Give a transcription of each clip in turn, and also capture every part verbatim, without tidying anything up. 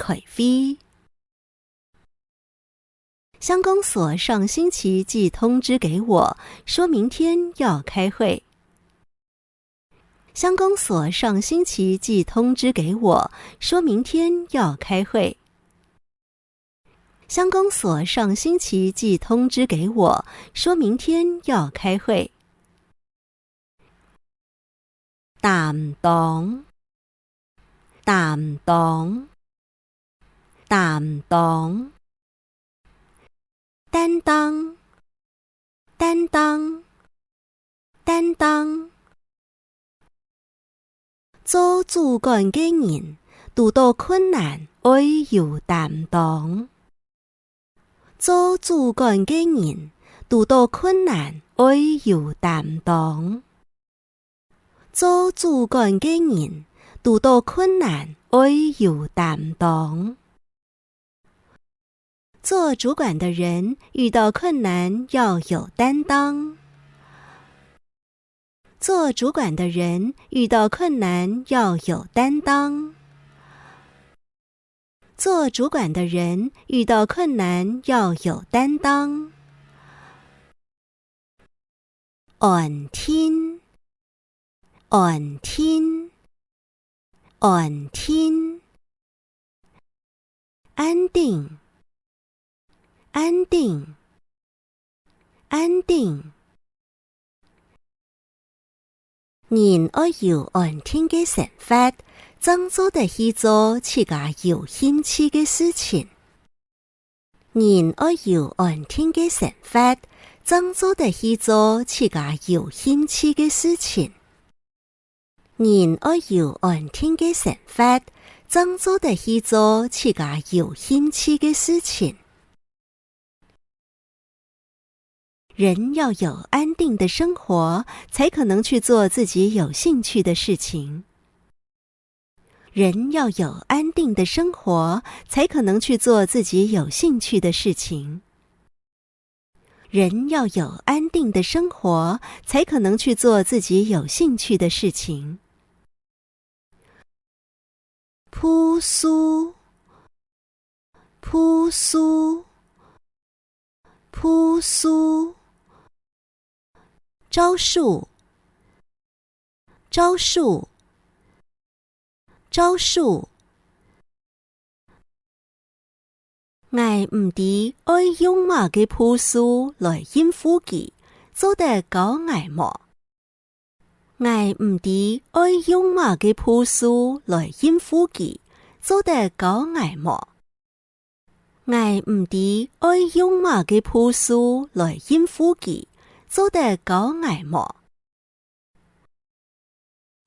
開會。鄉公所上星期寄通知給我，說明天要開會。鄉公所上星期寄通知給我，說明天要開會。乡公所上星期寄通知給我，说明天要开会。担当，担当，担当。担当，担当，担当。 做主管个人，堵到困难愛有擔當。做主管个人，堵到困難愛有擔當。做主管个人，堵到困難愛有擔當。 做主管的人遇到困难要有担当。做主管的人遇到困难要有担当。做主管的人遇到困难要有担当。安定，安定，安定。 安定，安定，安定。人愛有安定个生活，正做得去做自家有興趣个事情。人愛有安定个生活，正做得去做自家有興趣个事情。 人愛有安定个生活，正做得去做自家有興趣个事情。人要有安定的生活，才可能去做自己有兴趣的事情。人要有安定的生活，才可能去做自己有兴趣的事情。 人要有安定的生活，才可能去做自己有兴趣的事情。步数，步数，步数。招数，招数，招数。 𠊎毋知愛用麼个步數來應付佢，做得教𠊎無？𠊎毋知愛用麼个步數來應付佢，做得教𠊎無？𠊎毋知愛用麼个步數來應付佢，做得教𠊎無？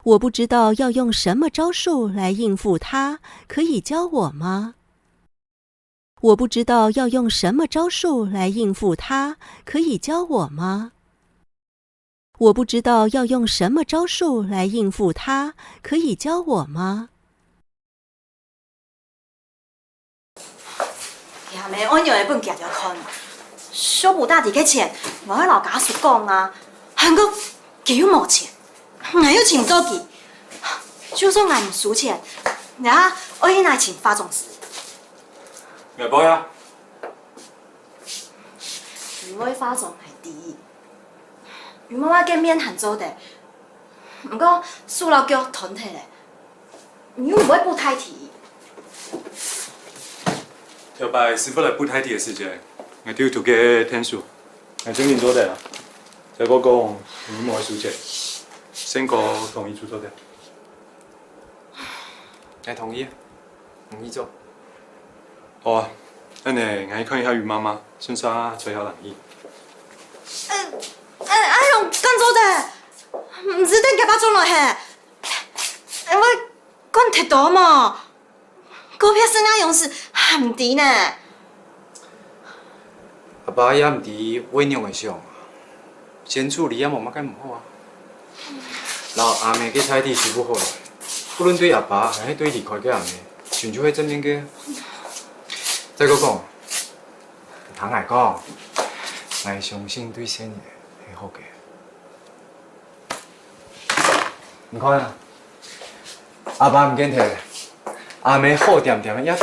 我不知道要用什么招数来应付他，可以教我吗？我不知道要用什么招数来应付他，可以教我吗？我不知道要用什么招数来应付他，可以教我吗？ 佢阿姆愛仰仔分厥兜看？小布打底个錢，𠊎愛摎家屬講啊。還過佢又無錢，𠊎又尋毋著佢。就算𠊎毋收錢，𠊎也愛去哪尋化妝師？𠊎無啊。佢會化妝𠊎知，佢媽媽个面還做得，毋過手摎腳斷忒咧。 你又毋會補大體。頭擺師傅來補大體个時節，𠊎就有渡佢𢯭手，𠊎正經做得啊。再過講，你無愛收錢，勝過同意就做得。𠊎同意啊，同意做。好啊，恁仔𠊎去看一下雨媽媽，順續載下人去。嗯，哎，哎喲，恁做得，毋使等厥爸轉來嘿。 哎，𠊎管忒多無？股票生意樣式還毋知呢。阿爸也毋知會仰仔想啊，先處理也無麼个毋好啊。摎阿姆个大體修補好來，不論對阿爸還係對離開个阿姆，全就係正面个。再過講，聽𠊎講，𠊎相信對細人係好个。 你看啊，阿爸毋見忒咧，阿姆好恬恬个也